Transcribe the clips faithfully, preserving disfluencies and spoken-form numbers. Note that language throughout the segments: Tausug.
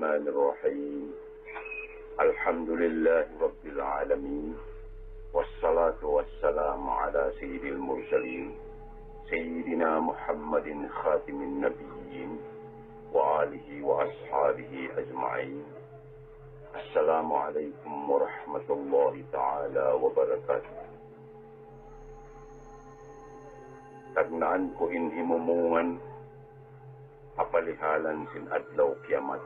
الرحمن الرحيم. الحمد لله رب العالمين. والصلاة والسلام على سيد المرسلين، سيدنا محمد خاتم النبيين، وآله وأصحابه أجمعين. السلام عليكم ورحمة الله تعالى وبركاته. Tagnaan ku in himumungan ha palihalan sin adlaw kiyamat,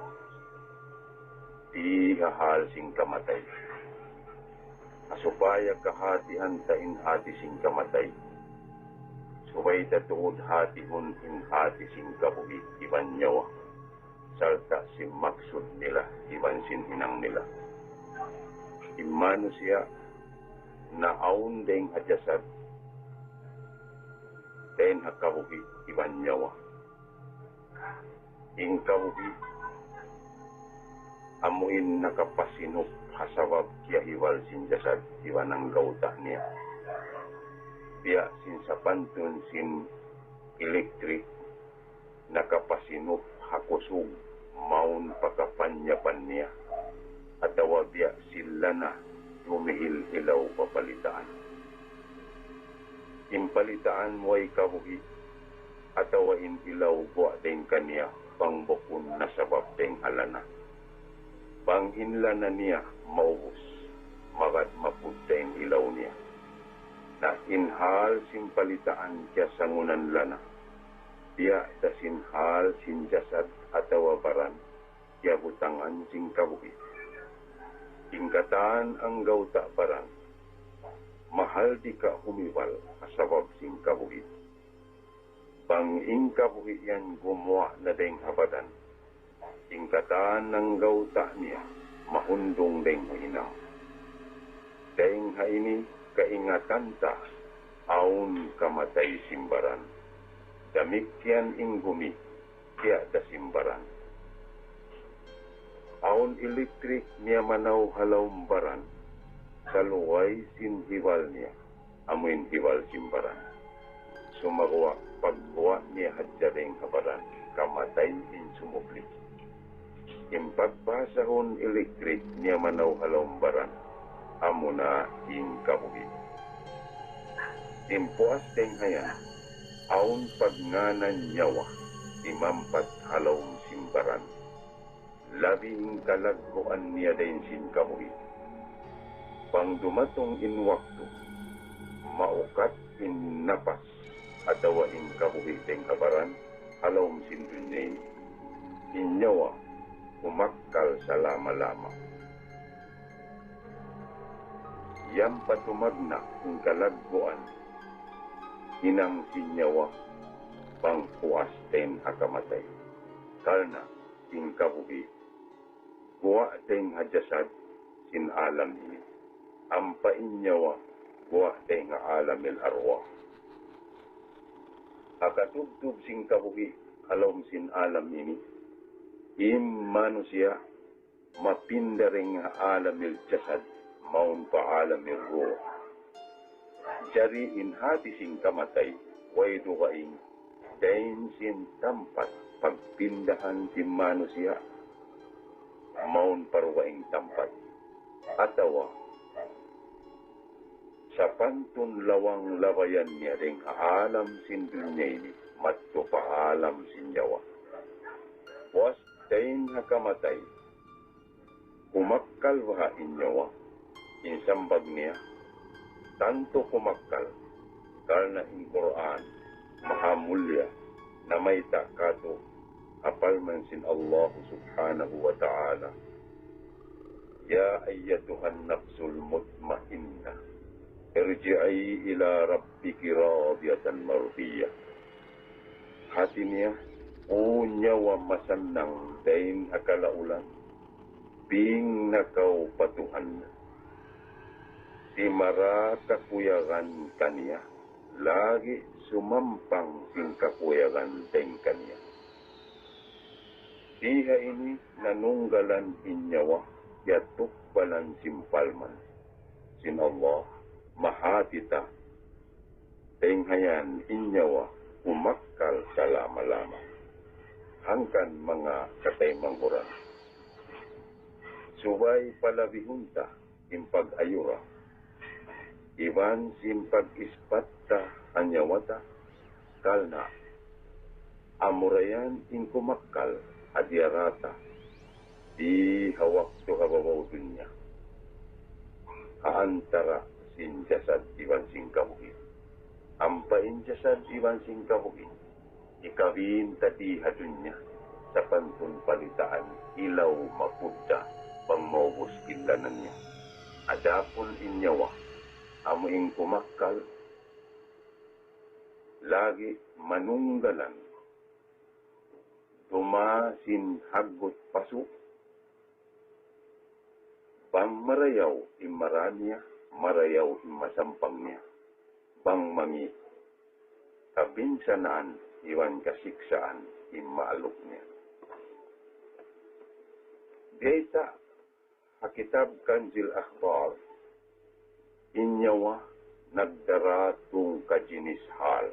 di ha hal sin kamatay. Ha supaya kahatihan ta in hati sin kamatay, subay ta tuud hatihun in hati sin kabuhi' iban nyawa, sarta' sin maksud nila iban sin hinang nila. In manusiya' naawn dayn ha jasad, dayn ha kabuhi' iban nyawa. In kabuhi' amu in nakapasinup ha sabab kiyahibal sin jasad iban anggawta' niya. Biya' sin sapantun sin elektrik nakapasinup ha kusug mawn pa kapanyapan niya, atawa biya' sin lana dumihil ilaw pa palitaan. In palitaan way kabuhi', atawa in ilaw guwa' dayn kaniya bang bukun nasabab dayn ha lana. Bang in lana niya maubus, magad mapudda in ilaw niya. Na in hal sin palitaan kiyasangunan lana, biya' da sin hal sin jasad atawa baran, kiyabutangan sin kabuhi'. In katan anggawta' baran, mahal di ka humibal ha sabab sin kabuhi'. Bang in kabuhi' yan gumuwa' na dayn ha badan, in katan anggawta' niya mahundung dayn ha hinang. Dayn ha ini kaingatan ta, awn kamatay sin baran. Damikkiyan in gumi, biya' da sin baran. Awn elektrik miyamanaw ha lawm baran, saluway sin hibal niya, amu in hibal sin baran. Sumagawa' pagguwa' niya hadja dayn ha baran, kamatay in sumubli. In pagbahasahun elektrik miyamanaw ha lawm baran, amuna in kabuhi'. In puas dayn ha yan, awn pagngānan nyawa, imampat ha lawm sin baran. Labi in kalagguan niya dayn sin kabuhi'. Bang dumatung in waktu, maukat in napas atawa in kabuhi' dayn ha baran, ha lawm sin dunya ini. In nyawa, umakkal salama-lama. Yan pa tumagna' in kalagguan hinang sin nyawa, bang puas dayn ha kamatay. Karna' in kabuhi', guwa' dayn ha jasad sin alam ini. Ampa in nyawa, guwa' dayn ha alamil arwah. Ha katubtub sin kabuhi', ha lawm sin alam ini, in manusiya', mapinda dayn ha alamil jasad, mawn pa alamil ruh. Jari in hati sin kamatay, way dugaing, dayn sin tampat pagpindahan sin manusiya', mawn pa dugaing tampat. Atawa, sapantun lawang labayan niya dayn ha alam sin dunya ini, madtu pa alam sin nyawa. Puas dayn ha kamatay, kumakkal baha' in nyawa? In sambag niya, tantu kumakkal, karna' in Qur'an, mahamulliya, namayta' kātu', ha parman sin Allah subhanahu wa ta'ala, يا أيتها النفس المطمئنة ارجعي إلى ربك راضية مرضية. Hati niya, O nyawa masannang dayn ha kalaulan, bing na kaw pa Tuhan mu. Di' mara kakuyagan kaniya, lagi' sumampang sin kakuyagan dayn kaniya. Di ha ini nanunggalan in nyawa, yatukbalan sin parman sin Allah, mahāti ta. Dayn ha yan in nyawa, umakkal salama-lama. Hangkan manga kataymanghuran. Subay palabihun ta in pag-ayura iban sin pag-ispat ta ha nyawa ta, karna' amura yan in kumakkal ha diyara ta di ha waktu ha babaw dunya, ha antara' sin jasad iban sin kabuhi'. Ampa in jasad iban sin kabuhi' hikabin ta di ha dunya, sapantun palitaan ilaw mapudda bang maubus kilanan niya. Adapun in nyawa, amu in kumakkal, lagi' manunggalan duma sin haggut pasu', bang marayaw in mara niya, marayaw in masampang niya, bang mangi' kabinsanaan iban kasiksaan in maaluk niya. Biyayta' ha kitab Kanzil Akhbar, in nyawa nagdara tungka jinis hal.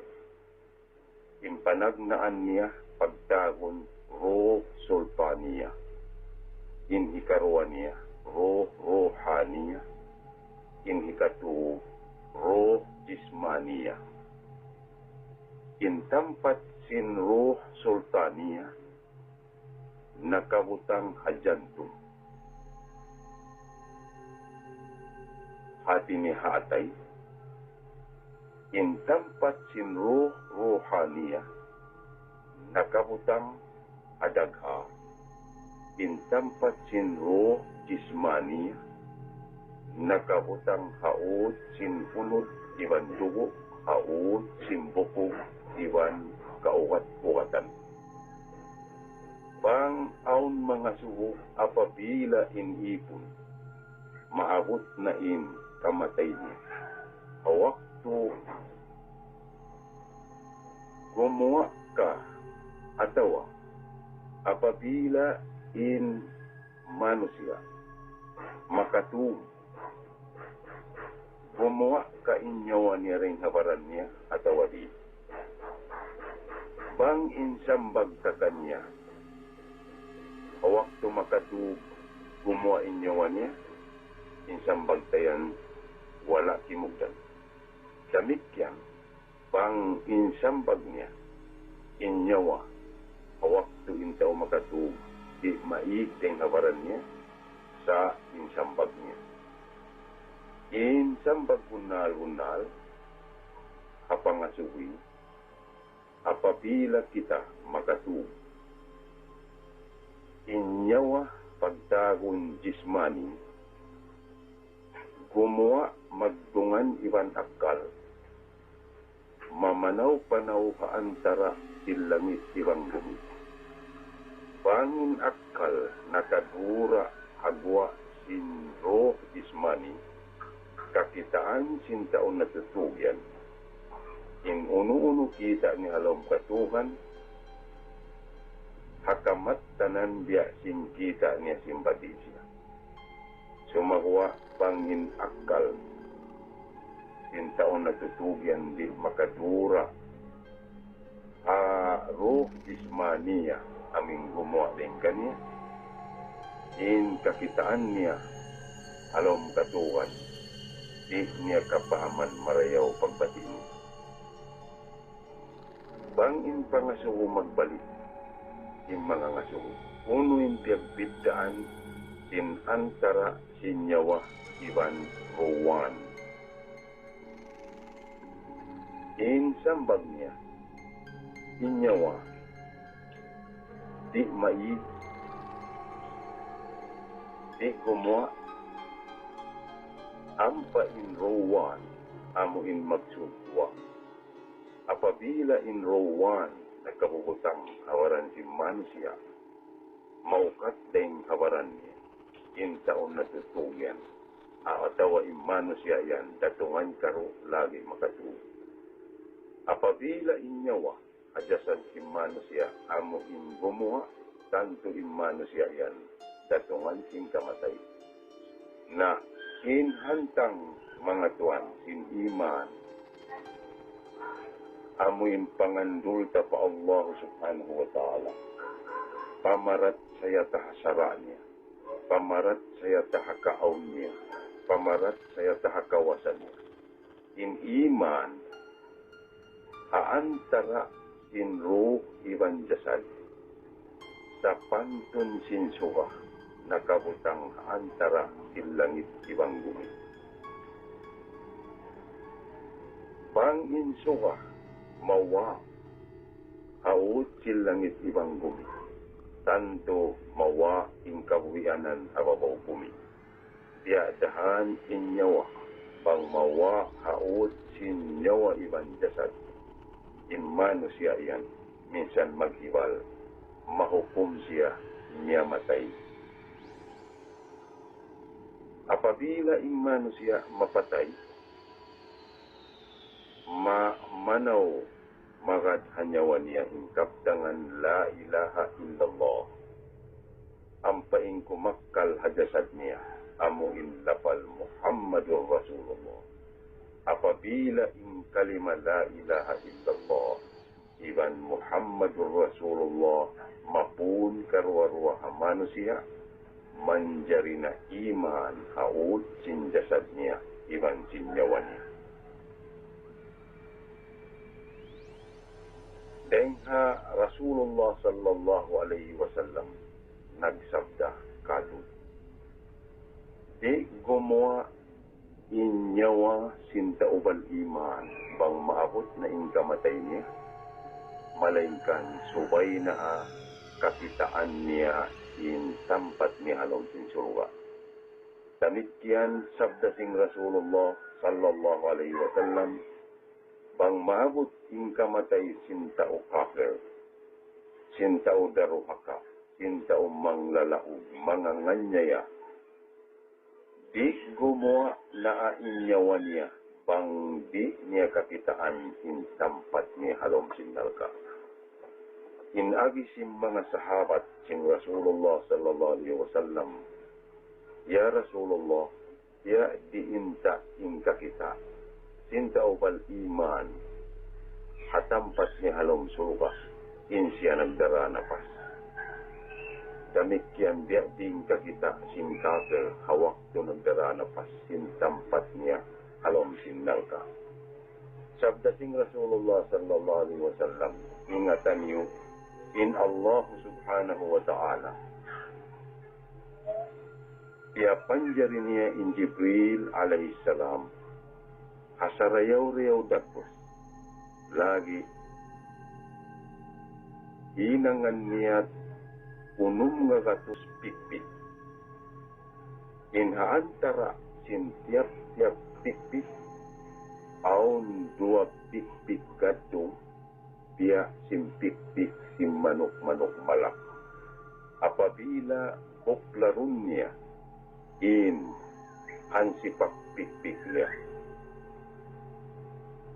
In panagnaan niya pagtawagun ruh sultaniya. In hikaruwa niya ruh ruhaniya. In hikatu ruh jismaniya. In tampat sin ruh sultaniya nakabutang ha jantung. Hati niya ha atay, in tampat sin ruh ruhaniya nakabutang ha dagha, in tampat sin ruh jismaniya nakabutang ha ut sin unud iban dugu', ha ut sin bukug iban kaugat-ugatan. Bang awn mangasubu apabila in ipun maabut na in kamatay niya, ha waktu gumuwa' ka atawa apabila in manusiya' makatug, gumuwa' ka in nyawa niya dayn ha baran niya atawa di'. Bang in sambag ta kaniya, ha waktu makatug gumuwa' in nyawa niya, in sambag ta yan wala' kimugdan. Damikkiyan, bang in sambag niya, in nyawa, ha waktu in tau makatug, di' maig dayn ha baran niya, sa' in sambag niya. In sambag bunnal-bunnal, ha pangasubu, apabila kita makatug, in nyawa pagtawagun jismani, gumuwa' magdungan iban akkal, mamanaw-panaw ha antara' sin langit iban bumi. Bang in akkal nakadura' ha guwa' sin ruh jismani, kakitaan sin tau natutug yan, in unu-unu kita' niya ha lawm katuhan, ha kamattanan biya' sin kita' niya sin bati' siya. Sumagawa' bang in akkal sin tau natutug yan di' makadura' ha ruh jismaniya amu in gumuwa' dayn kaniya, in kakitaan niya ha lawm katuhan, di' niya kapahaman marayaw pagbati' niya. Bang in pangasubu magbalik, in manga ngasubu, unu in piyagbiddaan sin antara' sin nyawa iban ruwan? In sambag niya, in nyawa di' maig, di' gumuwa', ampa in ruwan amu in magsud guwa'. Apabila in ruwan nakabubutang ha baran sin manusiya', maukat dayn ha baran niya in tau natutug yan, atawa in manusiya' yan datungan karu lagi' makatug. Apabila in nyawa ha jasad sin manusiya' amu in gumuwa', tantu in manusiya' yan datungan sin kamatay. Na in hantang manga tuwan sin iman, amu in pangandul ta pa Allah Subhanahu wa Ta'ala, pamarachaya ta ha sara' niya, Pamarachaya ta ha kaawn niya, pamarachaya ta ha kawasa niya. In iman, ha antara' sin ruh iban jasad, sapantun sin suga nakabutang ha antara' sin langit iban bumi. Bang in suga mawa' ha ut sin langit iban bumi, tantu mawa' in kabuhianan ha babaw bumi. Biya' dahan in nyawa, bang mawa' ha ut sin nyawa iban jasad, in manusiya' yan, minsan maghibal, mahukum siya miyamatay. Apabila in manusiya' mapatay, ma-, manaw magad ha nyawa niya in kabtangan la ilaha illallah. Ampa in kumakkal ha jasad niya, amu in lapal Muhammadur Rasulullah. Apabila in kalima la ilaha illallah iban Muhammadur Rasulullah mapun karuwa-ruwa ha manusiya', manjari na iman ha ut sin jasad niya iban sin nyawa niya. Dayn ha Rasulullah sallallahu alayhi wasallam nagsabda kātu', di' gumuwa' in nyawa sin tau bal-iman bang maabut na in kamatay niya, malaingkan subay na kakitaan niya in tampat niya ha lawm sin surga'. Damikkiyan sabda sin Rasulullah sallallahu alayhi wasallam, bang maabut in kamatay sin tau kafir, sin tau daruhaka, sin tau manglalaug, manganganiaya, di' gumuwa' na in nyawa niya, bang di' niya kakitaan in tampat niya ha lawm sin narka'. In agi sin manga sahabat sin Rasulullah sallallahu alayhi wasallam, "Ya Rasulullah, ya diin ta in kakita' sin tau bal-iman ha tampat niya ha lawm surga' in siya nagdara napas? Damikkiyan biya' diin kakita' sin kafir ha waktu nagdara napas sin tampat niya ha lawm sin narka'?" Sabda sin Rasulullah sallallahu alayhi wasallam, "Ingatan niyu, in Allah subhanahu wa ta'ala, piyapanjari niya in Jibril alayhi salam ha sarayaw-rayaw dagbus. Lagi' hinangan niya unum ngagatus pikpik. In ha antara' sin tiyap-tiyap pikpik, awn duwa pikpik gaddung, biya' sin pikpik sin manuk-manuk malak. Apabila buklarun niya in hansipak pikpik niya,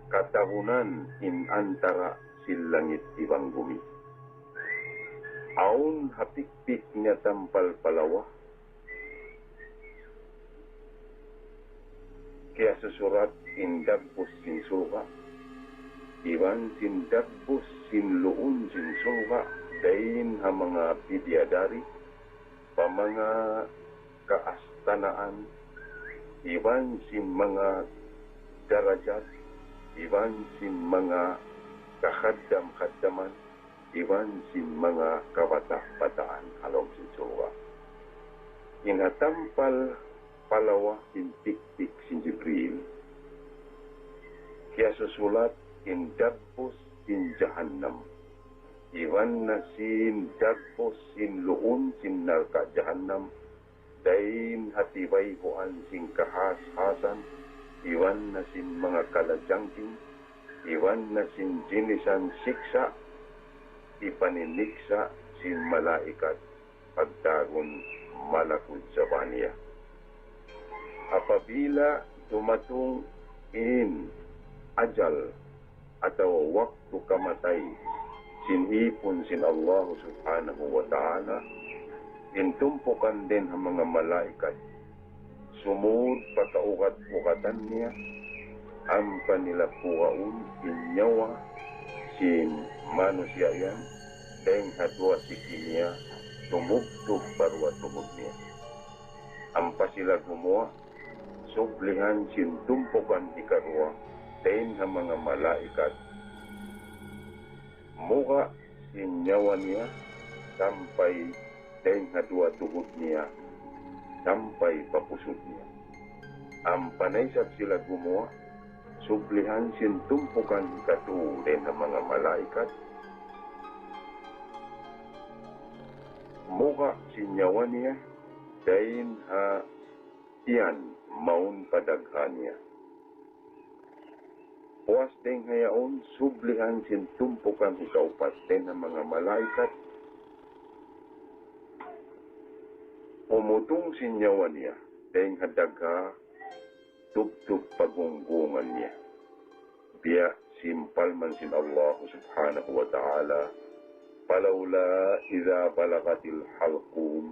katabunan in antara' sin langit iban bumi. Awn ha pikpik niya tampal pa lawa, kiyasusulat in dagbus sin surga', iban sin dagbus sin luun sin surga', dayn ha manga bidiyadari, pa manga kaastanaan, iban sin manga darajat, iban sin manga kakhaddam-khaddaman, iban sin manga kabata'-bataan ha lawm sin surga'." In ha tampal pa lawa sin pikpik sin Jibril, kiyasusulat in dagbus sin jahannam, iban na sin dagbus sin luun sin narka' jahannam, dayn ha tibayhuan sin kahas-hasan, iban na sin manga kalajangking, iban na sin jinisan siksa', ipaniniksa' sin malaikat pagtawagun malakul zabaniya. Apabila dumatung in ajal atawa waktu kamatay sin ipun sin Allah subhanahu wa ta'ala, in tumpukan dayn ha manga malaikat sumud pa kaugat-ugatan niya, ampa nila pugaun in nyawa sin manusiya' yan dayn ha duwa siki niya, tumubtub pa duwa tuhud niya. Ampa sila gumuwa', sublihan sin tumpukan hikaruwa, dayn ha manga malaikat. Muga' sin nyawa niya, sampay dayn ha duwa tuhud niya, sampay pa pusud niya. Ampa na isab sila gumuwa', sublihan sin tumpukan hikatu dayn ha manga malaikat. Muga' sin nyawa niya, dayn ha tiyan mawn pa dagha niya. Puas dayn ha yaun, sublihan sin tumpukan hikaupat dayn ha manga malaikat. Umutung sin nyawa niya, dayn ha dagha, tubtub pa gunggungan niya. Biya' sin parman sin Allah subhanahu wa ta'ala, فلولا إذا بلغت الحلقوم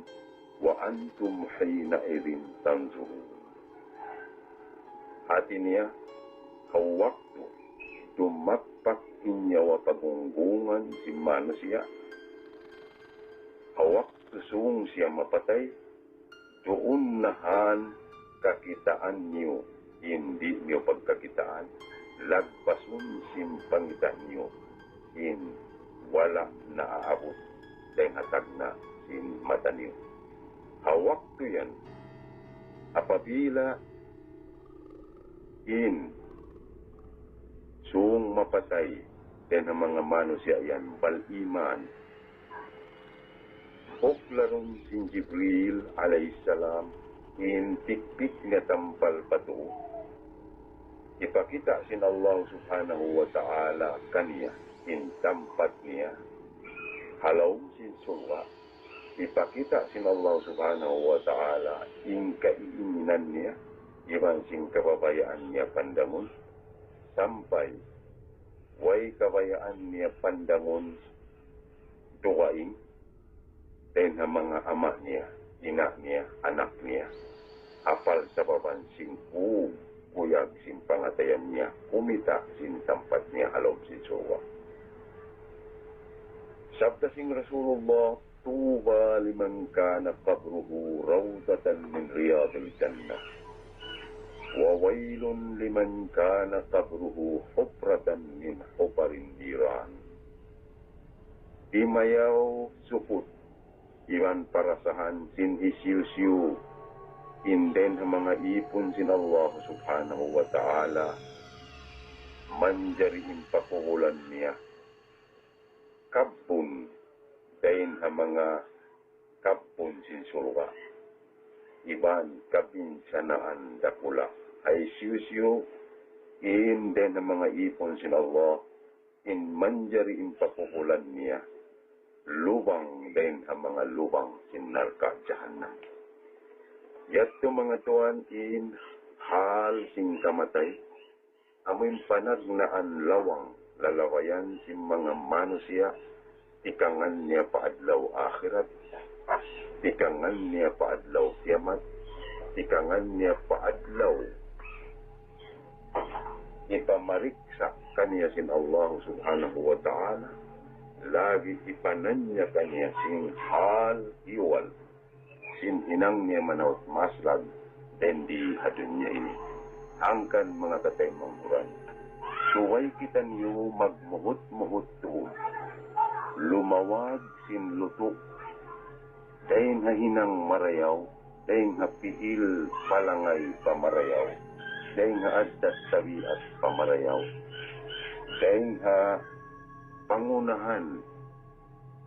وأنتم حينئذ تنظرون. Hati niya, ha waktu dumagpak in nyawa pa gunggungan sin manusiya', ha waktu sung siya mapatay, duun na han kakitaan niyu, di' niyu pagkakitaan, lagpasun sin pangita' niyu, in wala' naaabut dayn ha tagna' sin mata niyu. Ha waktu yan, apabila in sung mapatay dayn ha manga manusiya' yan, bal iman, uklarun sin Jibril alayhi salam in tikpik niya tampal pa tuu. Hipakita' sin Allah subhanahu wa ta'ala kaniya in tampat niya ha lawm sin surga'. Hipakita' sin Allah subhanahu wa ta'ala in kaiinginan niya, iban sin kabayaan niya pandangun, sampay way kabayaan niya pandangun dugaing dayn ha manga ama' niya, ina' niya, anak niya. Apabila sababan sin ku-, kuyag sin pangatayan niya, kumita' sin tampat niya ha lawm sin surga'. Sabda sin Rasulullah, طوبى لمن كان قبره روضة من رياض الجنة، وويل لمن كان قبره حفرة من حفر النيران. Dimayaw sukut iban parasahan sin hisiyu-siyu in dayn ha manga īpun sin Allah subhanahu wa ta'ala, manjari in pakubulan niya kabbun dayn ha manga kabbun sin surga', iban kabinsanaan dakula'. Hisiyu-siyu in dayn ha manga īpun sin Allah, in manjari in pakubulan niya lubang dayn ha manga lubang sin narka' jahannam. Yadtu manga tuwan in hal sin kamatay, amu in panagnaan lawang lalawayan sin manga manusiya', tikangan niya pa adlaw akhirat, tikangan niya pa adlaw kiyamat, tikangan niya pa adlaw hipamarik sa kaniya sin Allah subhanahu wa ta'ala, lagi' hipananya kaniya sin hal hiwal sin hinang niya manaut maslag dayn di ha dunya ini. Hangkan manga kataymanghuran, subay kitaniyu magmuhut-muhut tuud, lumawag sin lutu', dayn ha hinang marayaw, dayn ha pi'il palangay pa marayaw, dayn ha addat tabiat pa marayaw, dayn ha pangunahan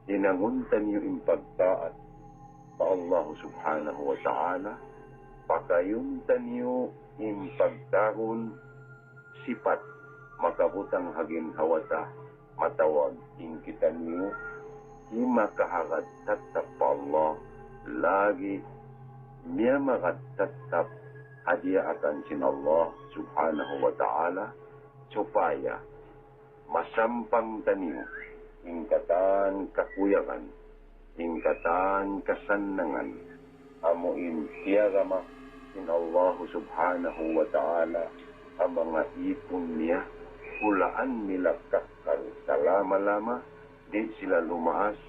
hinangun taniyu in pagtaat pa Allah subhanahu wa ta'ala, pakayun taniyu in pagtagun sipat makabutang ha ginhawa ta, matawag in kitaniyu di' makahagad tattap pa Allah, lagi' miyamagad tattap ha diyaakan sin Allah subhanahu wa ta'ala, supaya masampang taniyu in katan kakuyagan, in katan kasannangan, amu in tiyagama sin Allah subhanahu wa ta'ala ha manga īpun niya, hulaan nila kakkal salama-lama, di' sila lumaas,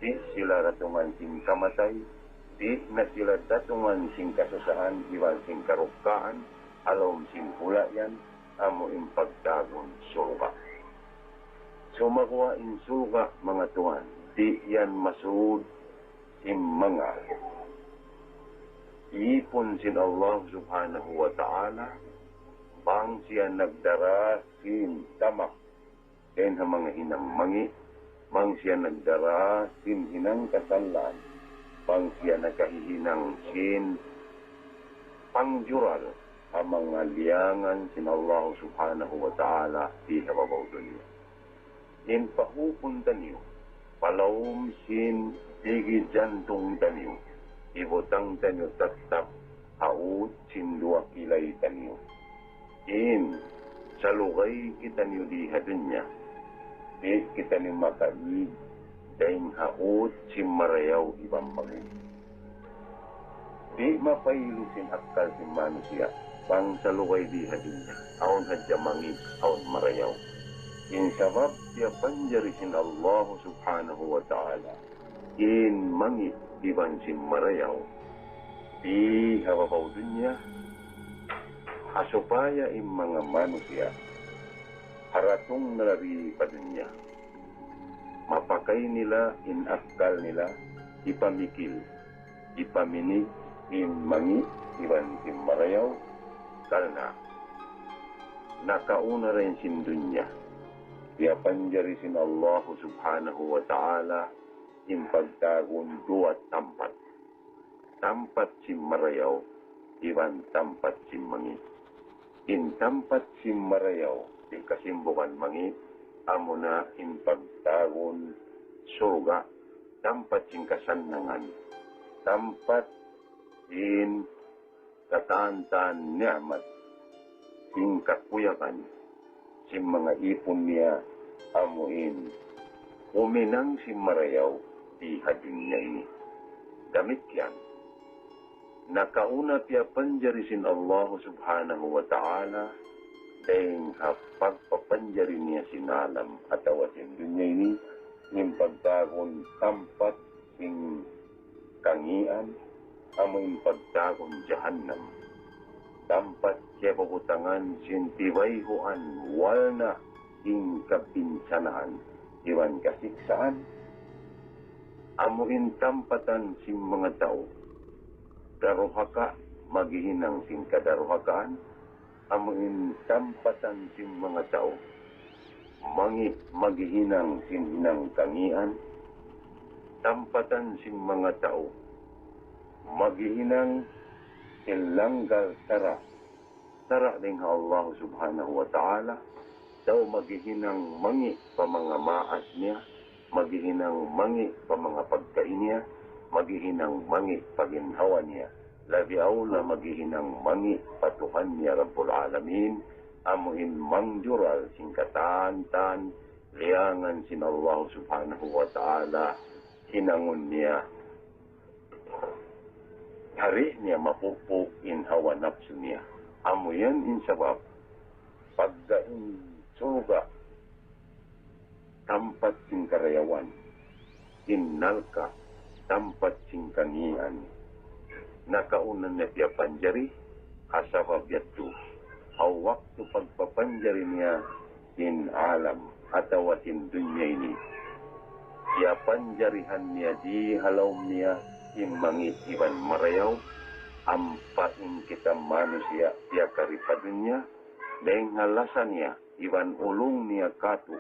di' sila ratungan sin kamatay, di' na sila datungan sin kasusahan iban sin karukkaan, ha lawm sin hula' yan, amu in pagtawagun surga'. Sumagawa' in surga', manga tuwan, di' yan masud sin manga ipun sin Allah Subhanahu wa Ta'ala, bang siya nagdara sin tamak dayn ha manga hinang mangi', bang siya nagdara sin hinang kasalan, bang siya nakahihinang sin pangjural ha manga liyangan sin Allah Subhanahu wa Ta'ala di ha babaw dunya. In pahupun taniyu, pa lawm sin digi jantung taniyu, ibutang taniyu tattap ha ut sin duwa kilay taniyu. In salugay kitaniyu di ha dunya, di' kitaniyu makaig dayn ha ut sin marayaw iban mangi'. Di' mapailu sin akkal sin manusiya', bang salugay di ha dunya, awn hadja mangi', awn marayaw. In sabab piyapanjari sin Allah Subhanahu wa Ta'ala in mangi' iban sin marayaw di ha babaw dunya, ha supaya in manga manusiya' haratung na labi pa dunya, mapakay nila in akkal nila, hipamikil, hipaminig in mangi' iban sin marayaw, karna' nakauna dayn sin dunya, piyapanjari sin Allah Subhanahu wa Ta'ala in pagtawagun duwa tampat. Tampat sin marayaw iban tampat sin mangi'. In tampat sin marayaw, di' kasimbukan mangi', amuna in pagtawagun surga', tampat sin kasannangan, tampat sin katantan ni'mat, sin kakuyagan sin manga ipun niya, amu in huminang sin marayaw di ha dunya ini. Damikkiyan, nakauna piyapanjari sin Allah Subhanahu wa Ta'ala dayn ha pagpapanjari niya sin alam atawa sin dunya ini, in pagtawagun tampat sin kangian, amu in pagtawagun jahannam. Tampat kiyabubutangan sin tibayhuan, walna' sin kabinsanaan iban kasiksaan. Amu in tampatan sin manga tau daruhaka, maghihinang sin kadaruhakaan. Amu in tampatan sin manga tau mangi', maghihinang sin hinang kangian. Tampatan sin manga tau maghihinang sin langgal sara', sara' dayn ha Allah Subhanahu wa Ta'ala. Tau maghihinang mangi' pa manga maas niya, maghihinang mangi' pa manga pagkahi niya, maghihinang mangi' pa ginhawa niya, labi awla maghihinang mangi' pa Tuhan niya Rabbul Alamin, amu in mangjural sin katantan liyangan sin Allah Subhanahu wa Ta'ala, hinangun niya, hari niya mapupu' in hawa napsu niya. Amu yan in sabab, pagga in surga' tampat sin karayawan, in narka' tampat sin kangian, nakauna niya piyapanjari, ha sabab yadtu, ha waktu pagpapanjari niya sin alam atawa sin dunya ini, piyapanjarihan niya di ha lawm niya in mangi' iban marayaw, ampa in kita manusiya' piyakari pa dunya, dayn ha lasa niya iban ulung niya katu',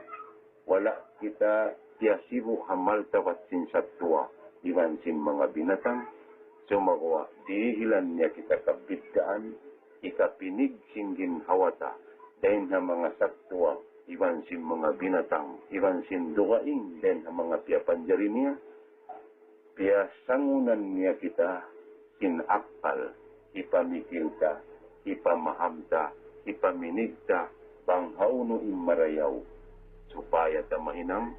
wala' kita piyasibu' ha martabat sin sattuwa iban sin manga binatang, sumagawa' dihilan niya kita kabiddaan, hikapinig sin ginhawa ta dayn ha manga sattuwa iban sin manga binatang iban sin dugaing dayn ha manga piyapanjari niya, piyasangunan niya kita sin akkal, hipamikil ta, hipamaham ta, hipaminig ta, bang hawnu in marayaw supaya ta mahinang,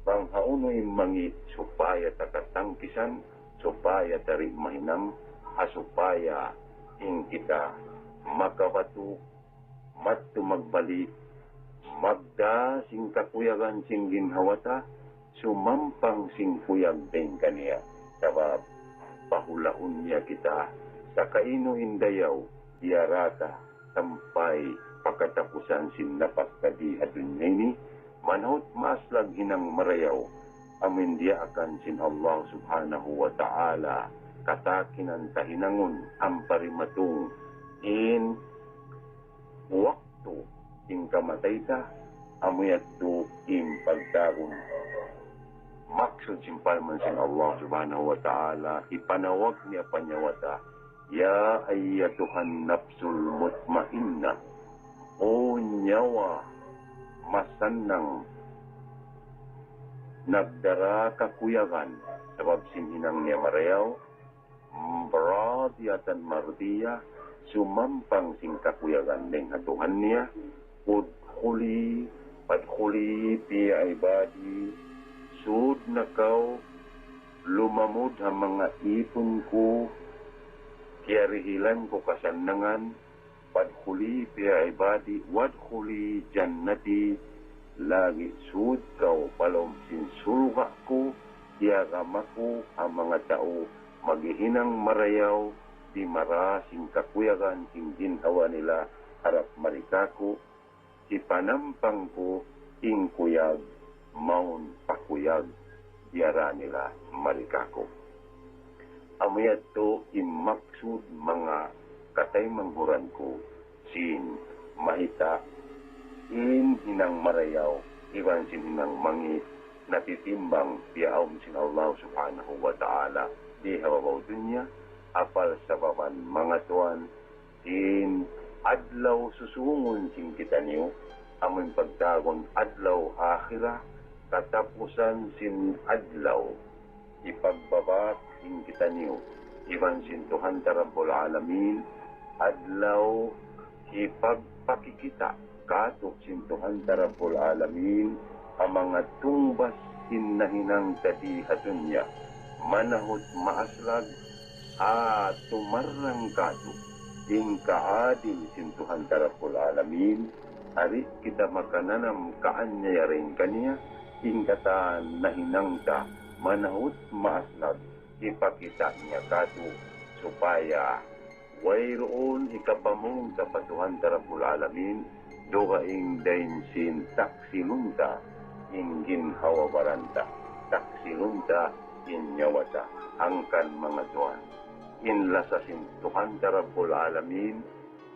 bang hawnu in mangi' supaya ta katangkisan, supaya ta di' mahinang, ha supaya in kita makabatu madtu magbalik, magdā sin kakuyagan sin ginhawa ta, sumampang sin kuyag dayn kaniya. Sabab, pa hula' Unya kita, sakainu in dayaw, diyara ta, sampay pa katapusan sin napas ta di ha dunya ini, manahut maslag hinang marayaw, amu in diyaakan sin Allah Subhanahu wa Ta'ala, katakinan ta hinangun, ampa dimatung in waktu sin kamatay ta, amu yadtu in pagtawagun. Maksud sin parman sin Allah Subhanahu wa Ta'ala, hipanawag niya pa nyawa ta, "Ya ayyatuhan nafsul mutmainnah, O nyawa masannang, nagdara kakuyagan, sabab sin hinang niya marayaw, radiyatan mardiyah, sumampang sin kakuyagan dayn ha Tuhan niya, udkhuli, fadkhuli fi ibadi, sud na kaw, lumamud ha manga ipun ku, kiyarihilan ku kasannangan, fadkhuli fi ibadi, wadkhuli jannati, lagi' sud kaw pa lawm sin surga' ku, diyagama ku ha manga tau maghihinang marayaw, dimara sin kakuyagan sin ginhawa nila harap mari kāku', hipanampang ku in kuyag mawn pa kuyag diyara nila mari kāku'." Amu yadtu in maksud manga kataymanghuran ku sin mahita in hinang marayaw iban sin hinang mangi' natitimbang biya' awn sin Allah Subhanahu wa Ta'ala di ha babaw dunya, apal sababan manga tuwan sin adlaw susungun sin kitaniyu, amu in pagtawagun adlaw akhirat, katapusan sin adlaw, hipagbabak sin kitaniyu iban sin Tuhan ta Rabbul Alamin, adlaw hipagpakikita' kātu' sin Tuhan ta Rabbul Alamin, ha manga tungbas sin nahinang ta di ha dunya, manahut maaslag, ha tumarrang kātu' in kaadil sin Tuhan ta Rabbul Alamin, di' kita makananam kaanyaya dayn kaniya, in katan nahinang ta manahut maaslag, hipakita' niya kātu', supaya wayruun hikapamung ta pa Tuhan ta Rabbul Alamin, dugaing dayn sin taksilun ta in ginhawa-baran ta, taksilun ta in nyawa ta, hangkan manga tuwan. In lasa sin Tuhan ta Rabbul Alamin,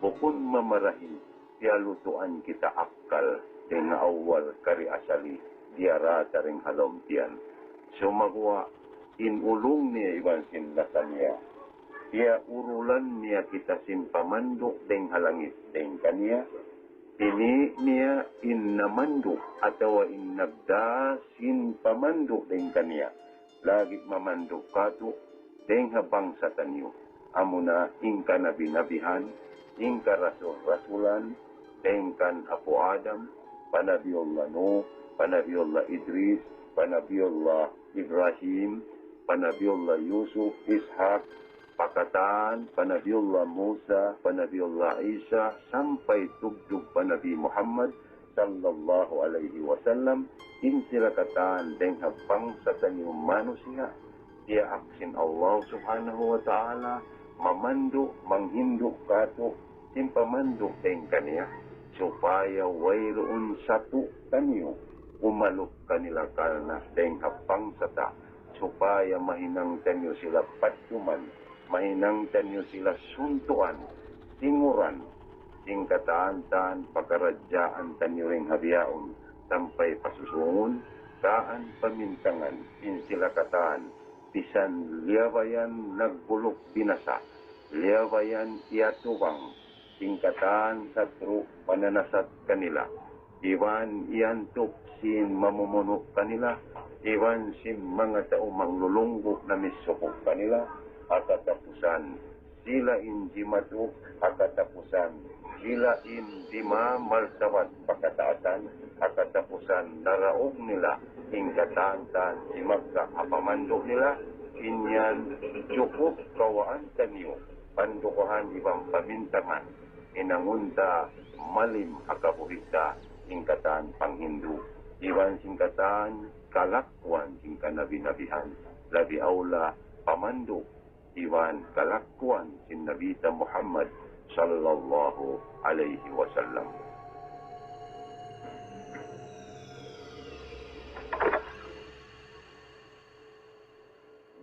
bukun mamarahi, piyalutuan kita akkal dayn ha awwal kari asali, diyara ta dayn ha lawm tiyan. Sumagawa', in ulung niya iban sin lasa niya, piyaurulan niya kita sin pamandu' dayn ha langit dayn kaniya, ini niya in namandu' atawa in nagdā sin pamandu' dayn kaniya, lagi' mamandu' kātu' dayn ha bangsa taniyu. Amuna in kanabi-nabihan, in karasul-rasulan, dayn kan Apu' Adam, pa Nabi Allah Nuh, pa Nabi Allah Idris, pa Nabi Allah Ibrahim, pa Nabi Allah Yusuf, Ishak, pa katan, pa Nabi Allah Musa, pa Nabi Allah Isa, sampay tugtug pa Nabi Muhammad, sallallahu alayhi wasallam, in sila katan dayn ha bangsa taniyu manusiya', diyaak sin Allah Subhanahu wa Ta'ala, mamandu', manghindu' kātu', sin pamandu' dayn kaniya, supaya wayruun satu' taniyu umalup kanila karna' dayn ha bangsa ta, supaya mahinang taniyu sila padduman, mahinang taniyu sila suntuan, tinguran, sin katan-katan pakaradjaan taniyu dayn ha bihaun sampay pa susungun, kaan pamintangan, in sila katan, bisan liyabayan nagbuluk binasa, liyabayan iyatubang, sin katan satru' mananasat kanila, iban iyantup sin mamumunu' kanila, iban sin manga tau manglulunggu' namisuku' kanila, ha katapusan sila in jimatu, ha katapusan sila in jimamartabat pa kataasan, ha katapusan naraug nila in katan-katan jimagga' ha pamandu' nila. In yan jukup kawaan taniyu pandukuhan iban pamintangan, hinangun ta malim ha kabuhi' ta in katan panghindu' iban sin katan kalakuan sin kanabi-nabihan, labi awla pamandu' iban kalakuan sin Nabi ta Muhammad sallallahu alayhi wasallam.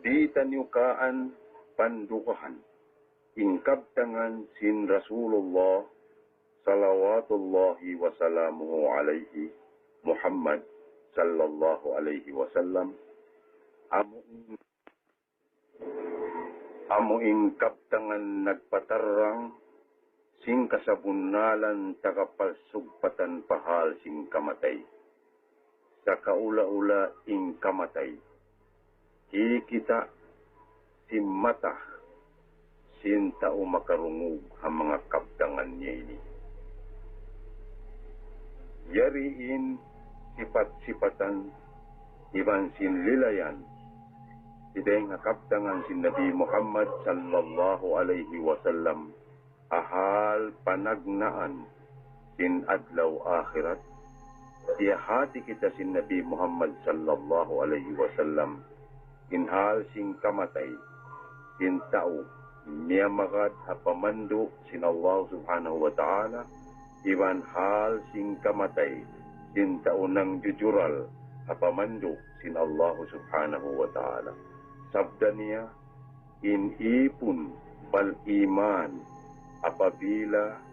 Di' taniyu kaan pandugahan in kabtangan sin Rasulullah salawatullahi wa salamuhu alayhi, Muhammad sallallahu alayhi wasallam, amu in, amu in kabtangan nagpatarrang sin kasabunnalan taga palsugpatan pa hal sin kamatay. Sakaula-ula in kamatay, kikita' sin mata sin tau makarungug ha manga kabtangan niya ini. Yari in sipat-sipatan iban sin lilayan dayn ha kabtangan sin Nabi Muhammad sallallahu alayhi wasallam, ha hal panagnaan sin adlaw akhirat. Iyahati kita sin Nabi Muhammad sallallahu alayhi wasallam in hal sin kamatay sin tau miyamagad ha pamandu' sin Allah subhanahu wa ta'ala, iban hal sin kamatay sin tau nangjujural ha pamandu' sin Allah subhanahu wa ta'ala. Sabda niya, in ipun bal iman apabila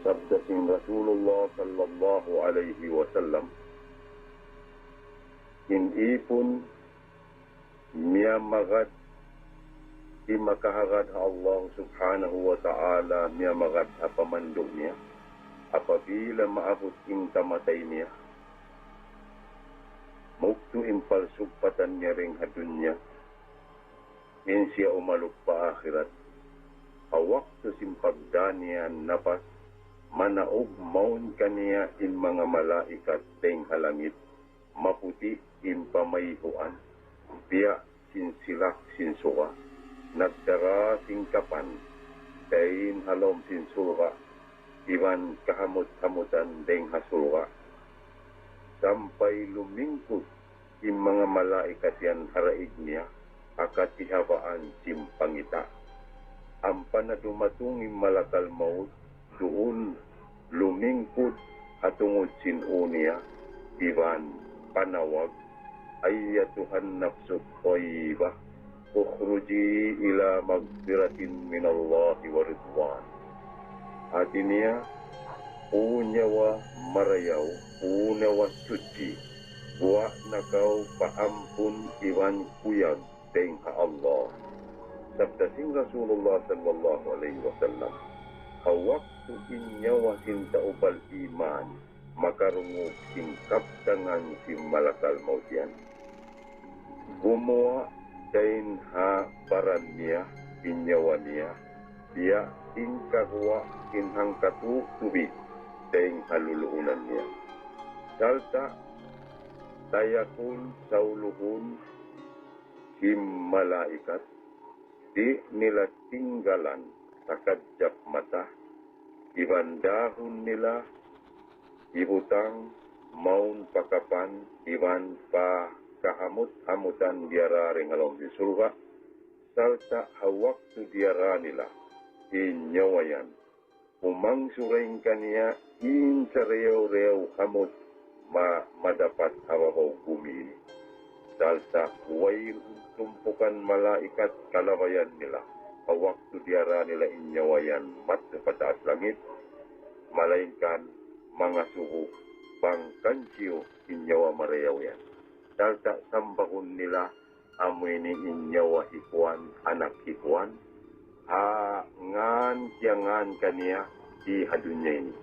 Sabda sin Rasulullah sallallahu alayhi wasallam, in ipun miyamagad, di' makahagad ha Allah subhanahu wa ta'ala, miyamagad ha pamandu' niya. Apabila maabut in kamatay niya, mugtu' in palsugpatan niya dayn ha dunya, in siya umalup pa akhirat. Ha waktu sin pagdā niya napas, manaug mawn kaniya in manga malaikat dayn ha langit, maputi' in pamayhuan, biya' sin silak sin suga, nagdara sin kapan, dayn ha lawm sin surga', iban kahamut-hamutan dayn ha surga'. Sampay lumingkud in manga malaikat yan ha daig niya, ha katihabaan sin pangita'. Ampa na dumatung in malakal maut, duun lumingkud ha tungud sin ū niya, iban panawag, أيتها النفس الطيبة اخرجي إلى مغفرة من الله ورضوان. Hāti niya, "Ū nyawa marayaw, ū nyawa suchi, guwa' na kaw pa ampun iban kuyag dayn ha Allah." Sabda sin Rasulullah sallallahu alayhi wasallam, ha waktu in nyawa sin tau bal-iman makarungug sin kabtangan sin malakal maut yan, gumuwa' dayn ha baran niya in nyawa niya, biya' sin kaguwa' sin hangkatu' tubig dayn ha luluunan niya. Sarta' tayakun sauluhun sin malaikat, di' nila tinggalan sakadjap mata, iban dāhun nila hibutang mawn pa kapan iban pa kahamut-hamutan diyara dayn ha lawm sin surga', sarta' ha waktu diyara nila in nyawa yan, umangsu dayn kaniya in sarayaw-rayaw hamut ma-, madapat ha babaw bumi ini. Sarta' wayruun tumpukan malaikat kalabayan nila ha waktu diyara nila in nyawa yan madtu pa taas langit, malaingkan mangasubu bang kan siyu in nyawa marayaw yan. Sarta' sambagun nila, "Amu ini in nyawa hi kuwan, anak hi kuwan, ha ngān kiyangan kaniya di ha dunya ini."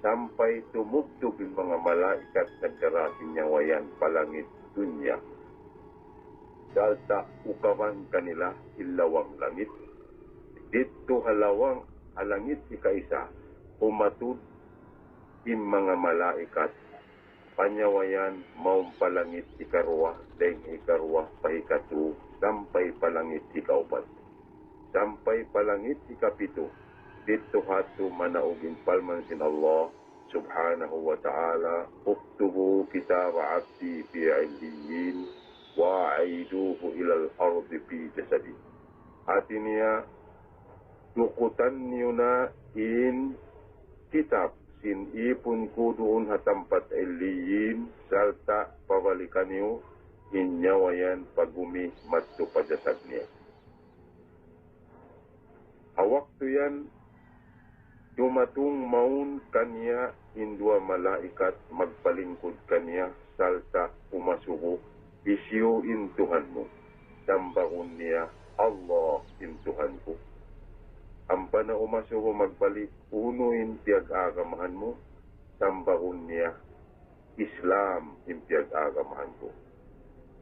Sampay tumubtub in manga malaikat nagdara sin nyawa yan pa langit dunya. Sarta' ukaban kanila in lawang langit. Didtu ha lawang ha langit hikaisa, humatud in manga malaikat. Panyawayan mawn pa langit hikaruwa, dayn hikaruwa pa hikatu, sampay pa langit hikaupat, sampay pa langit hikapitu. Didtu hatu manaug in parman sin Allah subhanahu wa ta'ala, "Uktubu kitaba abdi fi illiyin, wa aiduhu ilal ardi fi jasadi." Hati niya, dukutan niyu na in kitab sin ipun ku duun ha tampat illiyin, sarta' pabalikan niyu in nyawa yan pagumi madtu pa jasad niya. Ha waktu yan, dumatung mawn kaniya in duwa malaikat magpalingkud kaniya, sarta' umasubu, "Hisiyu in Tuhan mu?" Sambagun niya, "Allah in Tuhan ku." Ampa na umasubu magbalik, "Unu in piyag-agamahan mu?" Sambagun niya, "Islam in piyag-agamahan ku."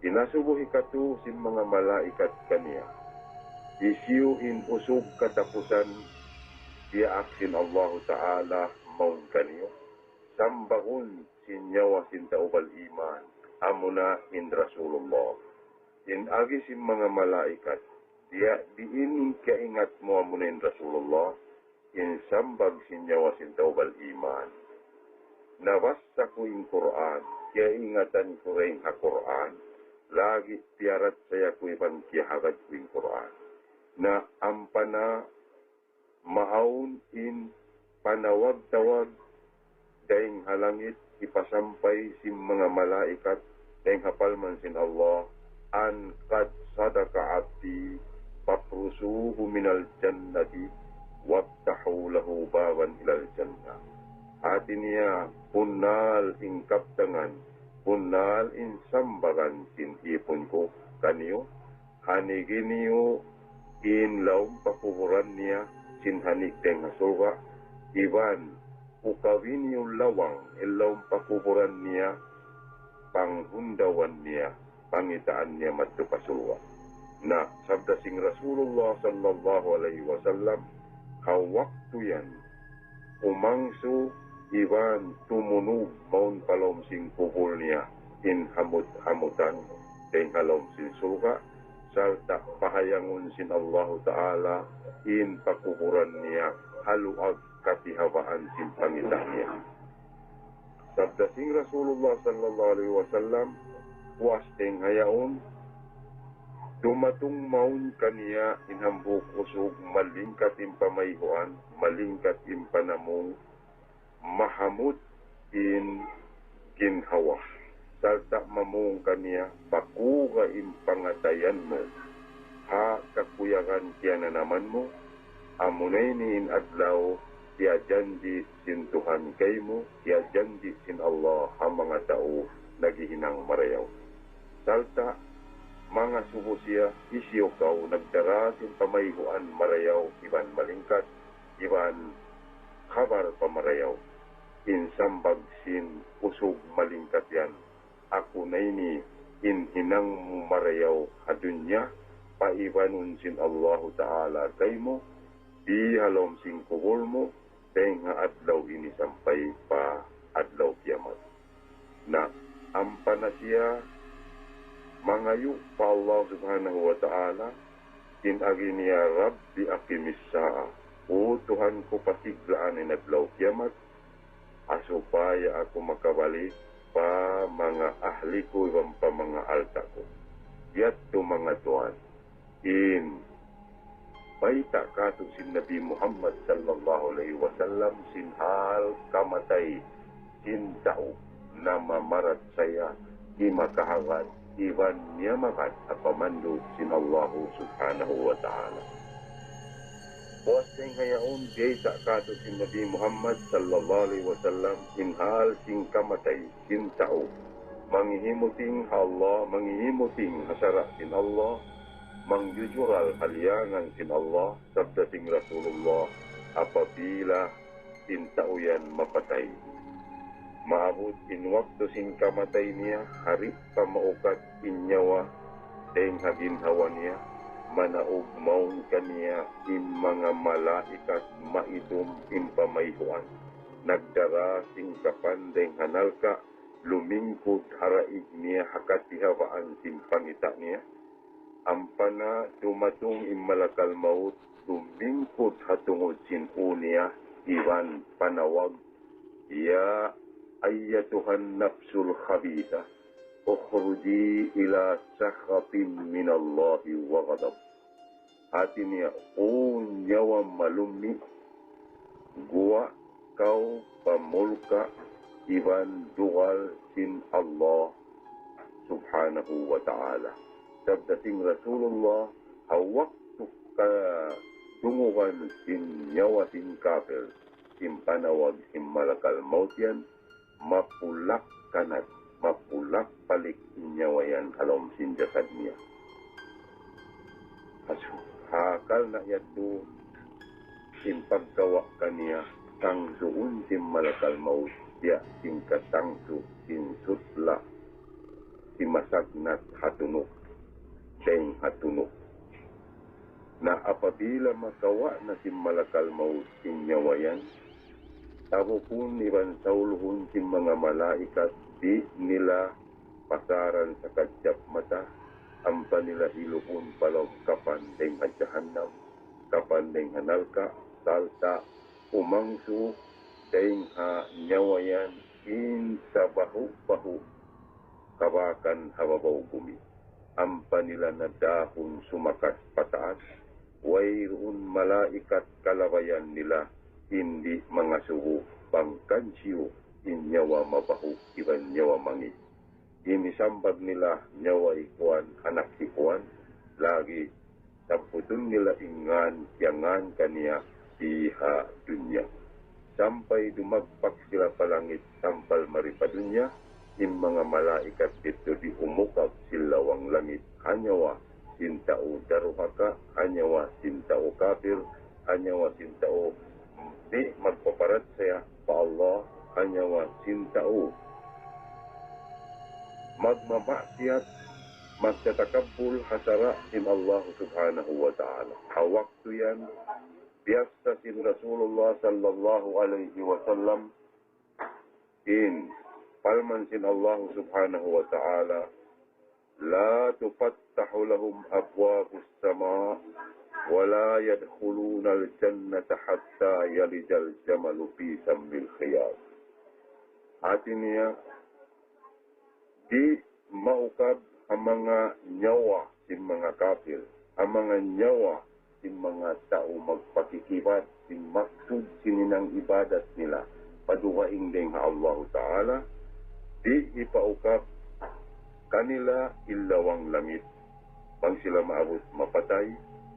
Inasubu hikatu sin manga malaikat kaniya, "Hisiyu in usug katapusan diyaak sin Allahu Ta'ala mawn kaniyu?" Sambagun sin nyawa sin tau bal-iman, "Amuna in Rasulullah." In agi sin manga malaikat, "Diya diin in kaingat mu amuna in Rasulullah?" In sambag sin nyawa sin tau bal-iman, "Nabassa ku in Qur'an, kiyaingatan ku dayn ha Qur'an, lagi' piyarachaya ku iban kiyahagad ku in Qur'an." Na ampa na maawn in panawag-tawag dayn ha langit, hipasampay sin manga malaikat dayn ha parman sin Allah, "An qad sadaqa abdi, fafrusuhu minal jannati, waftahu lahu baban ilal jannah." Hati niya, bunnal in kabtangan, bunnal in sambagan sin ipun ku kaniyu, hanigi niyu in lawm pakuburan niya sin hanig dayn ha surga', iban ukabi niyu lawang in lawm pakuburan niya, panghundawan niya, pangitaan niya madtu pa surga'. Na, sabda sin Rasulullah sallallahu alayhi wasallam, ha waktu yan, umangsu iban tumunug mawn pa lawm sin kubul niya in hamut-hamutan dayn ha lawm sin surga', sarta' pahayangun sin Allahu Ta'ala in pakuburan niya ha luag katihabaan sin pangita' niya. Sabda sin Rasulullah sallallahu alayhi wasallam, puas dayn ha yaun, dumatung mawn kaniya in hambuuk usug, malingkat in pamayhuan, malingkat in panamung, mahamut in ginhawa, sarta' mamung kaniya, "Pakuga in pangatayan mu ha kakuyagan kiyananaman mu? Amuna ini in adlaw kiyajanji' sin Tuhan kaymu, kiyajanji' sin Allah ha manga tau naghihinang marayaw. Sarta' mangasubu siya, hisiyu kaw nagdara sin pamayhuan marayaw iban malingkat, iban kabar pa marayaw?" In sambag sin usug malingkat yan, "Aku na ini in hinang mu marayaw ha dunya, paibanun sin Allahu Ta'ala kaymu, di ha lawm sin kubul mu, dayn ha adlaw ini sampay pa adlaw kiyamat." Na, ampa na siya mangayu' pa Allah Subhanahu wa Ta'ala, in agi niya, "Rabbi aqimis sa'a." "O Tuhan ku, patiglaan in adlaw kiyamat, ha supaya aku makabalik pa manga ahli ku iban pa manga alta' ku." Yadtu manga tuwan, in bayta' katu' sin Nabi Muhammad sallallahu alayhi wasallam sin hal kamatay sin tau namamaratsaya di' makahagad iban miyamagad ha pamandu' sin Allahu Subhanahu wa Ta'ala. Puas dayn ha yaun, bayta' katu' sin Nabi Muhammad sallallahu alayhi wasallam in hal sin kamatay sin tau manghihimuting ha Allah, manghihimuting ha sara' sin Allah, mangjujural ha liyangan sin Allah, sabda sin Rasulullah, apabila in tau yan mapatay, maabut in waktu sin kamatay niya, hari pa maukat in nyawa, Dayng ha ginhawa niya, manaug mawn kaniya in manga malaikat maitum in pamayhuan, nagdara sin kapan dayng ha narka', lumingkud ha daig niya ha katihawaan sin pangita' niya. Ampa na dumatung in malakal maut, lumingkud ha tungud sin ū niya, iban panawag, يا أيتها النفس الخبيثة اخرجي إلى سخط من الله وغضب. Hāti niya, "O nyawa malummi', guwa' kaw pa murka' iban dugal sin Allah Subhanahu wa Ta'ala." Sabda sin Rasulullah, ha waktu kadungugan sin nyawa sin kapir, sin panawag sin malakal maut yan, mapulak kanat, mapulak palik in nyawa yan ha lawm sin jasad niya. Asu, ha karna' yadtu, sin pagkawa' kaniya, tangsuun sin malakal maut, biya' sin katangsu sin sutla', simasagnat ha tunuk, dayng ha tunuk. Na apabila makawa' na sin malakal maut sin nyawa yan, tabukun iban sauluhun sin manga malaikat, di' nila pasaran sakadjap mata, ampa nila hiluun pa lawm kapan dayng ha jahannam, kapan dayng ha narka', sarta' umangsu dayng ha nyawa yan in sabahu'-bahu' kabakan ha babaw bumi. Ampa nila na dahun sumakas pataas, wayruun malaikat kalabayan nila, in di' mangasubu bang kansiyu in nyawa mabahu' iban nyawa mangi'. Ini sambag nila nyawa ikuan, anak si kuan, lagi sabbutun nila in ngan, kiyangan kaniya di ha dunya. Sampay dumagpak sila pa langit, sampal mari pa dunya, in manga malaikat didtu di' umukab sin lawang langit, ha nyawa sin tau daruhaka, ha nyawa sin tau kapir, ha nyawa sin tau di' magpaparachaya pa Allah, ha nyawa sin tau magmamaksiyat, magtatakabbul ha sara' sin Allah Subhanahu wa Ta'ala. Ha waktu yan, biyassa sin Rasulullah sallallahu alayhi wasallam in parman sin Allah Subhanahu wa Ta'ala, لا تفتح لهم أبواب السماء ولا يدخلون الجنة حتى يلج الجمل في سم الخياط. Hāti niya, di' maukab ha manga nyawa sin manga kapir, ha manga nyawa sin manga tau magpakikibad sin maksud sin hinang ibadat nila pa dugaing dayng ha Allahu Ta'ala, di' hipaukab kanila in lawang langit bang sila maabut mapatay,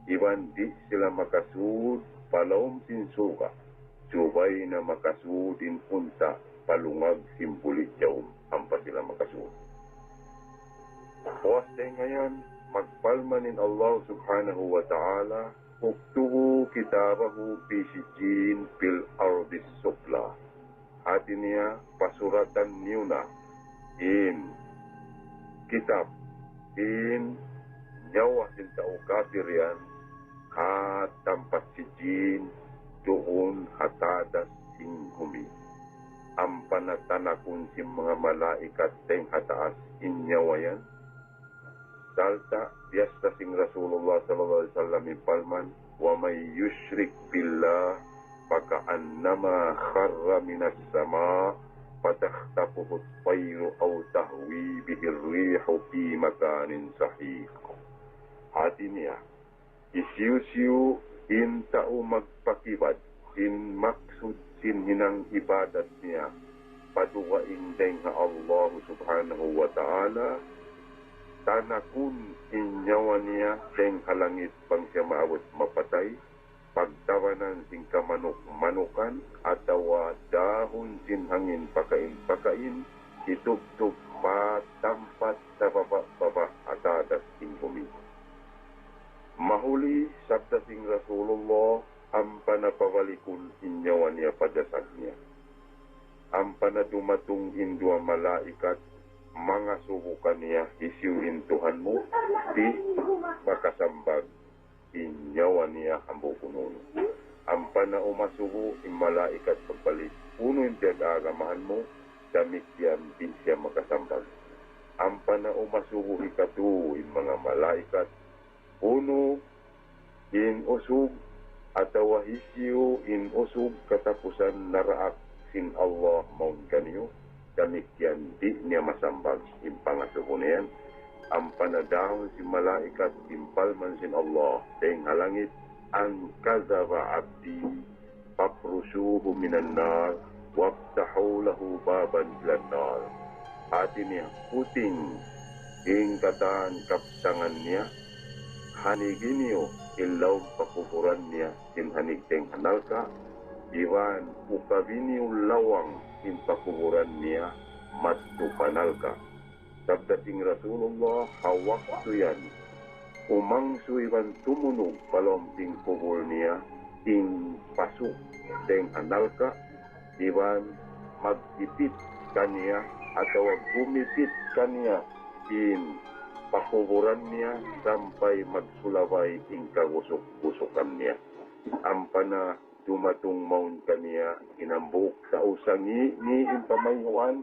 iban di' sila makasud pa lawm sin surga', subay na makasud in unta' pa lungag sin buli' jaum, ampa sila makasud. Puas dayng ha yan, magparman in Allah Subhanahu wa Ta'ala, اكتبوا كتابه في سجين في الأرض السفلى. Hāti niya, pasuratan niyu na in kitab, in nyawa sin tau kapir yan, ha tampat sijjin, duun ha tatas sin gumi. Ampa na tanakun sin manga malaikat dayng ha taas in nyawa yan. Sarta' biyassa sin Rasulullah sallallahu alayhi wasallam in parman, ومن يشرك بالله فكأنما خر من السماء فتخطفه الطير أو تهوي به الريح في مكان سحيق. Hāti niya, hisiyu-siyu in tau magpakibad sin maksud sin hinang ibadat niya pa dugaing dayng ha Allah Subhanahu wa Ta'ala, tanakun in nyawa niya dayng ha langit bang siya maabut mapatay, pagtawanan sin kamanuk-manukan, atawa dahun sin hangin pakain-pakain, hitubtub pa tampat sababa'-baba' ha tatas sin gumi. Mahuli, sabda sin Rasulullah, ampa na pabalikun in nyawa niya pa jasad niya. Ampa na dumatung in duwa malaikat, mangasubu kaniya hisiyu in Tuhan mu, di' makasambag in nyawa niya hambuuk unu-unu. Ampa na umasubu in malaikat pagbalik, unu in piyag-aagamahan mu, damikkiyan di' siya makasambag. Ampa na umasubu hikatu in manga malaikat, unu in usug atawa hisiyu in usug katapusan naraak sin Allah mawn kaniyu, damikkiyan di' niya masambag in pangasubu niya yan. Ampa na daun sin malaikat, timpal man sin Allah dayn ha langit, أن كذب عبدي فافرشوه من النار وافتحوا له بابا إلى النار. Hati niya, puting in katan kabtangan niya, hanigi niyu in lawm pakuburan niya sin hanig dayn ha narka', iban ukabi niyu lawang in pakuburan niya madtu pa narka'. Sabda sin Rasulullah, ha waktu yan, umangsu iban tumunug pa lawm sin kubul niya in pasu' dayn ha narka', iban mag-ipit kaniya atawa gumipit kaniya in pakuburan niya sampay magsulabay in kagusuk-gusukan niya. Ampa na dumatung mawn kaniya in hambuuk tau sangi'-ngi' in pamayhuan,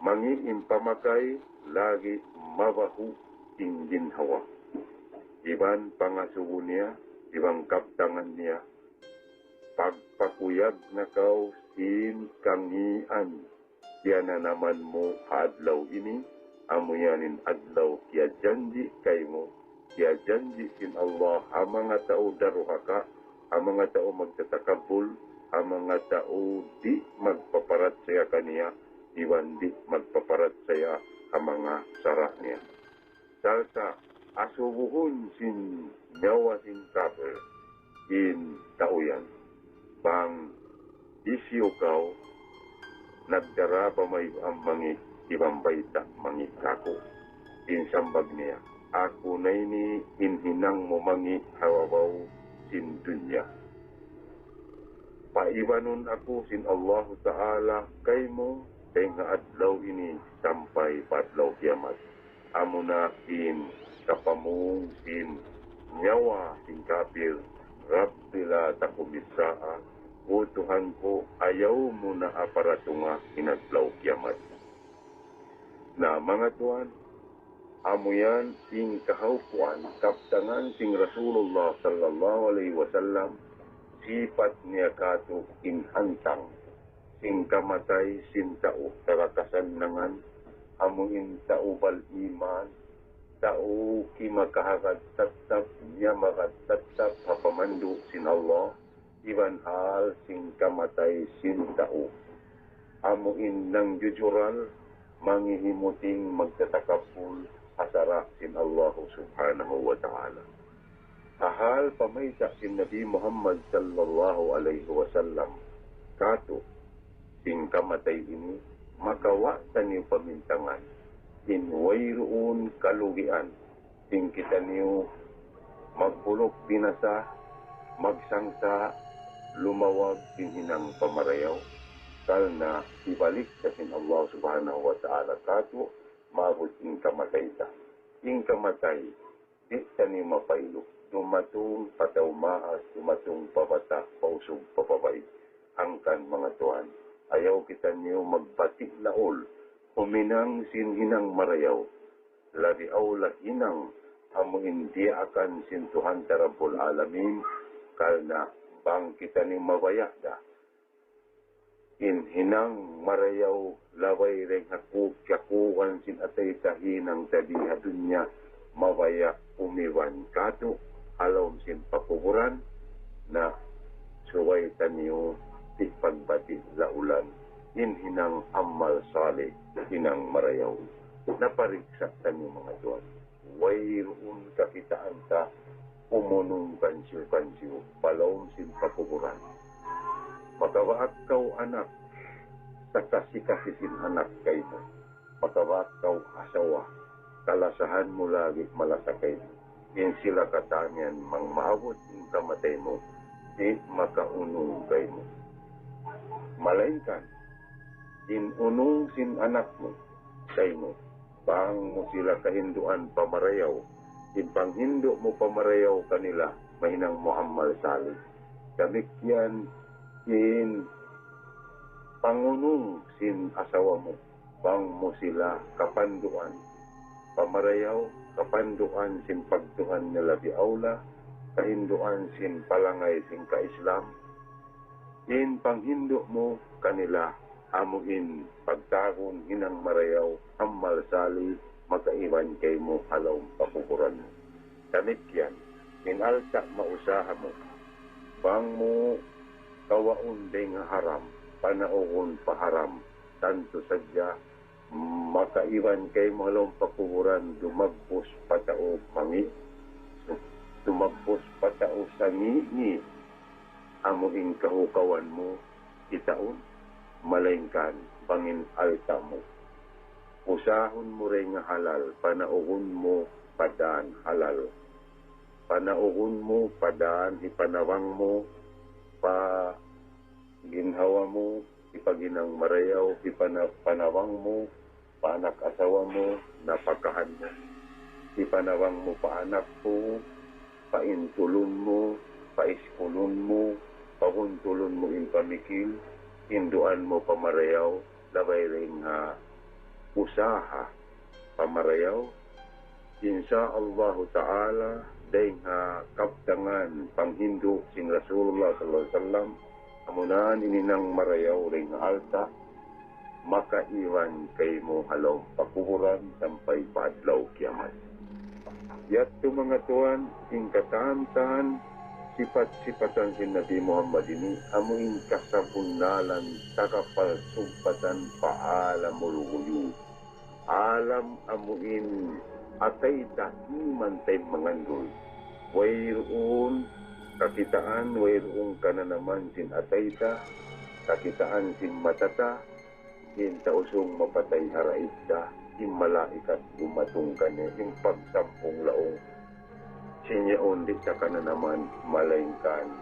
mangi' in pamakay, lagi' mabahu' in ginhawa. Iban pangasubu niya, iban kabtangan niya, pagpakuyag na kaw sin kangīan kiyananaman mu ha adlaw ini, amu yan in adlaw kiyajanji' kaymu, kiyajanji' sin Allah ha manga tau daruhaka, ha manga tau magtatakabbul, ha manga tau di' magpaparachaya kaniya, iban di' magpaparachaya ha manga sara' niya. Sarta' asubuhun sin nyawa sin kapir in tau yan. Bang hisiyu kaw nagdara pamayhuan mangi' iban bayta' mangi' kāku'. In sambag niya, aku na ini in hinang mu mangi' ha babaw sin dunya. Paibanun aku sin Allahu Ta'ala kaymu dayn ha adlaw ini sampay pa adlaw kiyamat. Amuna in kapamung sin nyawa sin kapir, رب لا تقم الساعة, O Tuhan ku, ayaw mu na aparatunga in adlaw kiyamat. Na manga tuwan, amu yan in kahawpuan kabtangan sin Rasulullah sallallahu alayhi wasallam, sipat niya katu' in hantang sin kamatay sin tau taga kasannangan, amu in tau bal-iman, tau kimakahagad tattap, miyamagad tattap ha pamandu' sin Allah, iban hal sin kamatay sin tau. Amu in nangjujural, mangihimuting magtatakabbul ha sara' sin Allahu Subhanahu wa Ta'ala. Ha hal pamayta' sin Nabi Muhammad sallallahu alayhi wasallam katu' sin kamatay ini, makawa' taniyu pamintangan in wayruun kalugian sin kitaniyu magbuluk binasa, magsangsa', lumawag sin hinang pamarayaw, karna' hibalik sa sin Allah Subhanahu wa Ta'ala katu', maabut in kamatay ta. In kamatay, di' taniyu mapailu. Dumatung pa tau maas, dumatung pa bata', pa usug, pa babai. Hangkan manga tuwan, ayaw kitaniyu magbati' laul, huminang sin hinang marayaw. Labi awla hinang amu in diyaakan sin Tuhan ta Rabbul Alamin, karna' bang kitaniyu mabaya' da in hinang marayaw, labay dayn ha ku-, kiyakuhan sin atay ta hinang ta di ha dunya, mabaya' umiban katu' ha lawm sin pakuburan, na subay taniyu di' pagbati' laulan in hinang amal salih, hinang marayaw. Na pariksa' taniyu manga tuwan. Wayruun kakitaan ta umunung kansiyu-kansiyu pa lawm sin pakuburan. Makabaak kaw anak, sakasi-kasi sin anak kaymu. Makabaak kaw asawa, kalasahan mu lagi' malasa kaymu. In sila katan yan bang maabut in kamatay mu, di' makaunung kaymu. Malaingkan, in unung sin anak mu kaymu, bang mu sila kahinduan pamarayaw, in panghindu' mu pamarayaw kanila, mahinang mu amal salih. Damikkiyan in pangunung sin asawa mu, bang mu sila kapanduan pamarayaw, kapanduan sin pagtuhan nila bi aula, kahinduan sin palangay sin ka-Islam, in panghindu' mu kanila, amu in pagtawagun hinang marayaw, amal salih, makaiban kaymu ha lawm pakuburan mu. Damikkiyan, in alta' mausaha mu, bang mu kawaun dayn ha haram, panaugun pa haram, tantu sadja, makaiban kaymu ha lawm pakuburan, dumagbus pa tau mangi', dumagbus pa tau sangi'-ngi', amu in kahukawan mu kitaun, malaingkan bang in alta' mu. Usahun mu dayn ha halal, panaugun mu pa dan halal. Panaugun mu pa dan hipanabang mu pa ginhawa mu, hipaginang marayaw, hipana-, panabang mu pa anak asawa mu, napakahan mu, hipanabang mu pa anak mu, paintulun mu, paiskulun mu, pabuntulun mu in pamikil, hinduan mu pamarayaw, labay dayn ha usaha pamarayaw. Insya Allahu Ta'ala, dayn ha kabtangan panghindu' sin Rasulullah sallallahu alayhi wasallam, amuna in hinang marayaw dayn ha alta', makaiban kaymu ha lawm pakuburan sampay pa adlaw kiyamat. Yadtu manga tuwan, in katan-katan sipat-sipatan sin Nabi Muhammad ini, amu in kasabunnalan taga palsugbatan pa alamul ghuyub. Alam amu in atay ta iman ta in mangandul. Wayruun kakitaan, wayruun kananaman sin atay ta, kakitaan sin mata ta, in tausung mapatay ha raig ta, in malaikat dumatung kaniya, in pagsampung laung. Sin yaun di' ta kananaman, malaingkan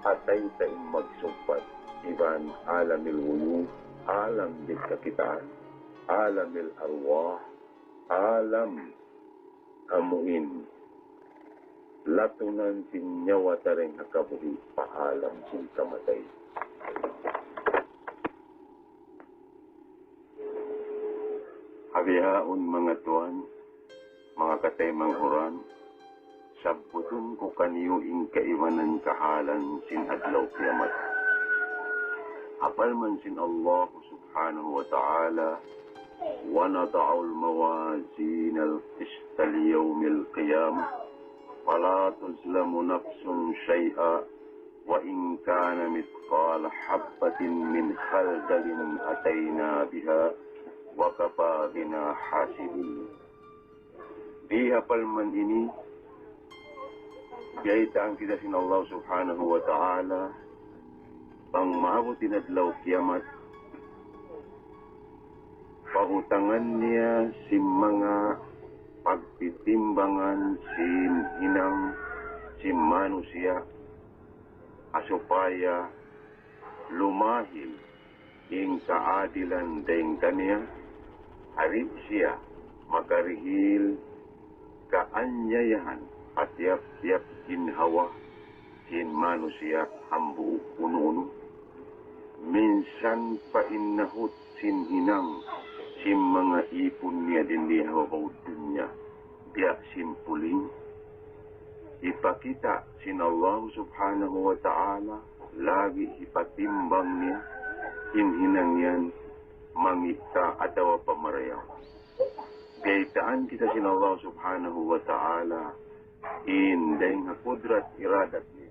atay ta in magsugpat iban alamil ghuyub, alam di' kakitaan, alamil arwah, alam amu in latunan sin nyawa ta dayn ha kabuhi' pa alam sin kamatay. Ha bihaun manga tuwan, manga kataymanghuran, sabbutun ku kaniyu in kaibanan kahalan sin adlaw kiyamat. Ha parman sin Allah subhanahu wa ta'ala, ونضع الموازين القسط ليوم القيامة فلا تظلم نفس شيئا وإن كان مثقال حبة من خردل أتينا بها وكفى بنا حاسبين. Di ha parman ini, biyaytaan kita sin Allah subhanahu wa ta'ala, bang maabut in adlaw kiyamat, pabutangan niya sin manga pagtitimbangan sin hinang sin manusiya', ha supaya lumahil in kaadilan dayn kaniya, di' siya makarihil kaanyayahan ha tiyap-tiyap ginhawa sin manusiya' hambuuk unu-unu. Minsan pa in nahut sin hinang sin manga ipun niya dayn di ha babaw dunya, biya' sin puling, hipakita' sin Allah subhanahu wa ta'ala, lagi' hipatimbang niya in hinang yan, mangi' ka atawa pamarayaw. Biyaytaan kita sin Allah subhanahu wa ta'ala, in dayn ha kudrat iradat niya,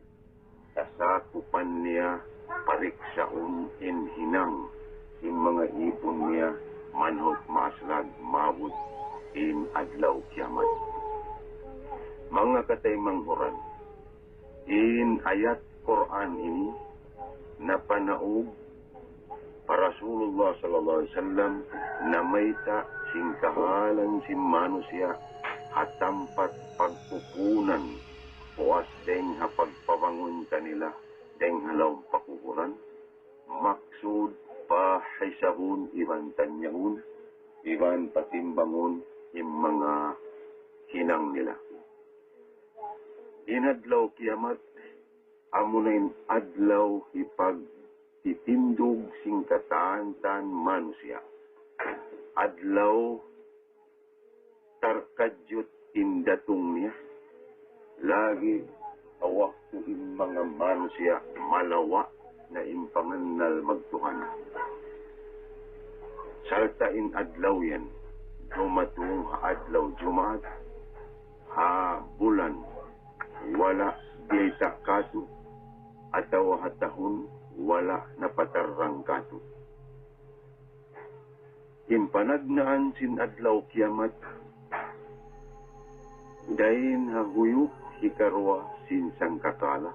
kasakupan niya pariksaun in hinang sin manga ipun niya manhut maaslag maabut in adlaw kiyamat. Manga kataymanghuran, in ayat Qur'an ini napanaug pa Rasulullah sallallahu alayhi wasallam, namayta' sin kahalan sin manusiya' ha tampat pagpupunan, puas dayn ha pagpabangun kanila dayn ha lawm pakuburan. Maksud, Pahisabun iban tanyahun, iban patimbangun in manga hinang nila. In adlaw kiyamat, amuna in adlaw hipagtitindug sin katan-katan manusiya'. Adlaw tarkajut in datung niya. Lagi' ha waktu in manga manusiya' malawa' na in pangannal magtuhan. Sarta' in adlaw yan, dumatung ha adlaw Jumaat, ha bulan, wala' biyayta' katu', atawa ha tahun, wala' napatarrang katu'. In panagnaan sin adlaw kiyamat, dayn ha huyup hikaruwa sin sangkakala,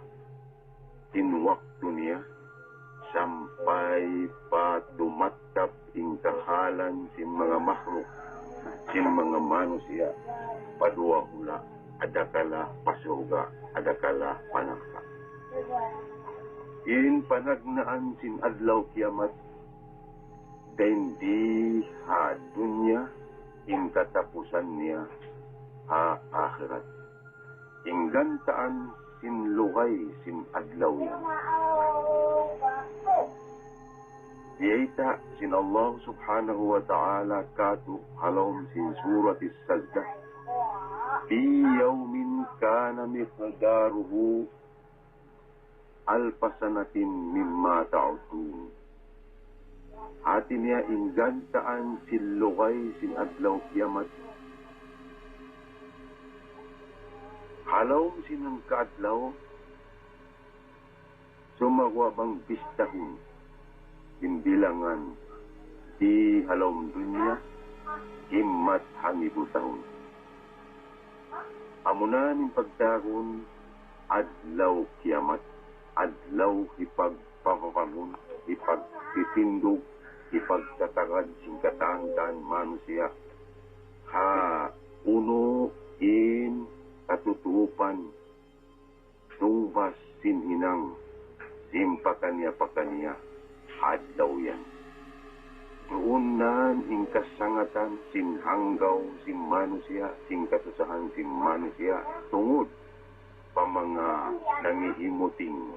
in waktu niya, sampay pa tumattap in kahalan sin manga makhluk, sin manga manusiya', pa duwa hula', adakala pa surga', adakala pa narka'. In panagnaan sin adlaw kiyamat, dayn di ha dunya, in katapusan niya ha akhirat. In gantaan sin lugay sin adlaw yan. Biyayta' sin Allah subhanahu wa ta'ala katu' ha lawm sin Surat As-Sajdah, في يوم كان مقداره ألف سنة مما تعدون. Hati niya in gantaan sin lugay sin adlaw kiyamat. Ha lawm sin hangka adlaw, sumagawa' bang bistahun in bilangan di ha lawm dunya, himmat hangibu tahun. Amuna in pagtawagun adlaw kiyamat, adlaw hipagpapabangun, hipagtitindug, hipagtatagad sin katan-katan manusiya'. Ha unu in katutuupan tungbas sin hinang, sin pakaniya-pakaniya, adlaw yan. Duun na in kasangatan sin hanggaw sin manusiya', sin kasusahan sin manusiya', tungud pa manga nangihimuting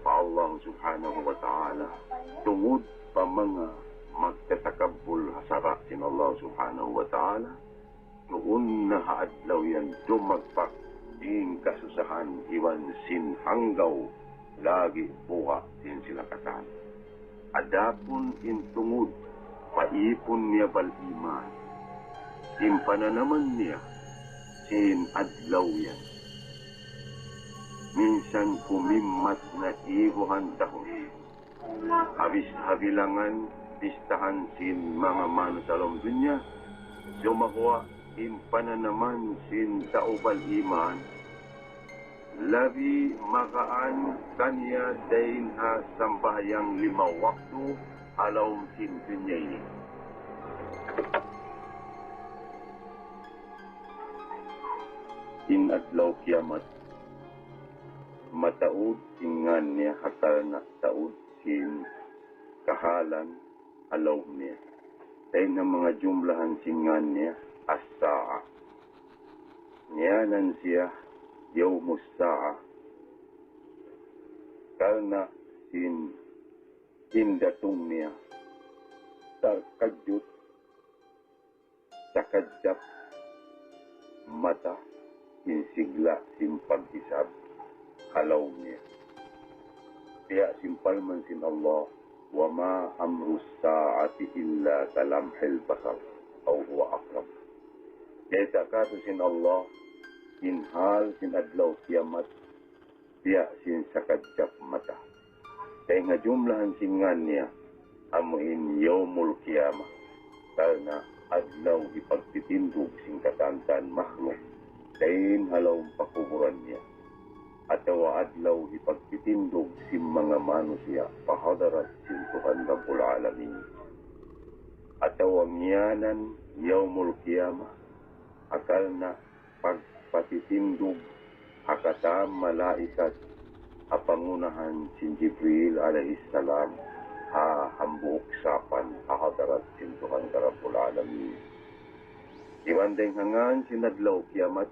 pa Allah subhanahu wa ta'ala, tungud pa manga magtatakabbul ha sara' sin Allah subhanahu wa ta'ala, duun na ha adlaw yan dumagpak in kasusahan iban sin hanggaw lagi' buga' sin sila katan. Adapun in tungud pa ipun niya bal iman, in pananaman niya sin adlaw yan, minsan humimmat na ibuhan tahun. Habis ha bilangan, bistahan sin manga manusiya' ha lawm dunya, sumagawa' in pananaman sin tau bal iman, labi magaan kaniya dayn ha sambahayang lima waktu ha lawm sin dunya ini. In adlaw kiyamat, mataud in ngan niya ha karna' taud sin kahalan ha lawm niya. Dayn ha manga jumlahan sin ngan niya, As-Sa'a. Ngiyanan siya Yawmus Sa'a. Karna' sin in datung niya, tarkajut, sakajap mata, in sigla' sin paghisab ha lawm niya. Biya' sin parman sin Allah, وما أمر الساعة إلا كلمح البصر أو هو أقرب. Biyayta' katu' sin Allah, in hal sin adlaw kiyamat, biya' sin sakajap mata. Dayn ha jumlahan sin ngan niya, amu in Yawmul Qiyamah, karna' adlaw hipagtitindug sin katan-katan makhluk dayn ha lawm pakuburan niya, atawa adlaw hipagtitindug sin manga manusiya' pa hadarat sin Tuhan Rabbul Alamin, atawa ngiyanan Yawmul Qiyamah, ha karna' pagpatitindug ha katan malaikat ha pangunahan sin Jibril alayhis salam, ha hambuuk sapan ha hadarat sin Tuhan ta Rabbul Alamin. Iban dayng ha ngan sin adlaw kiyamat,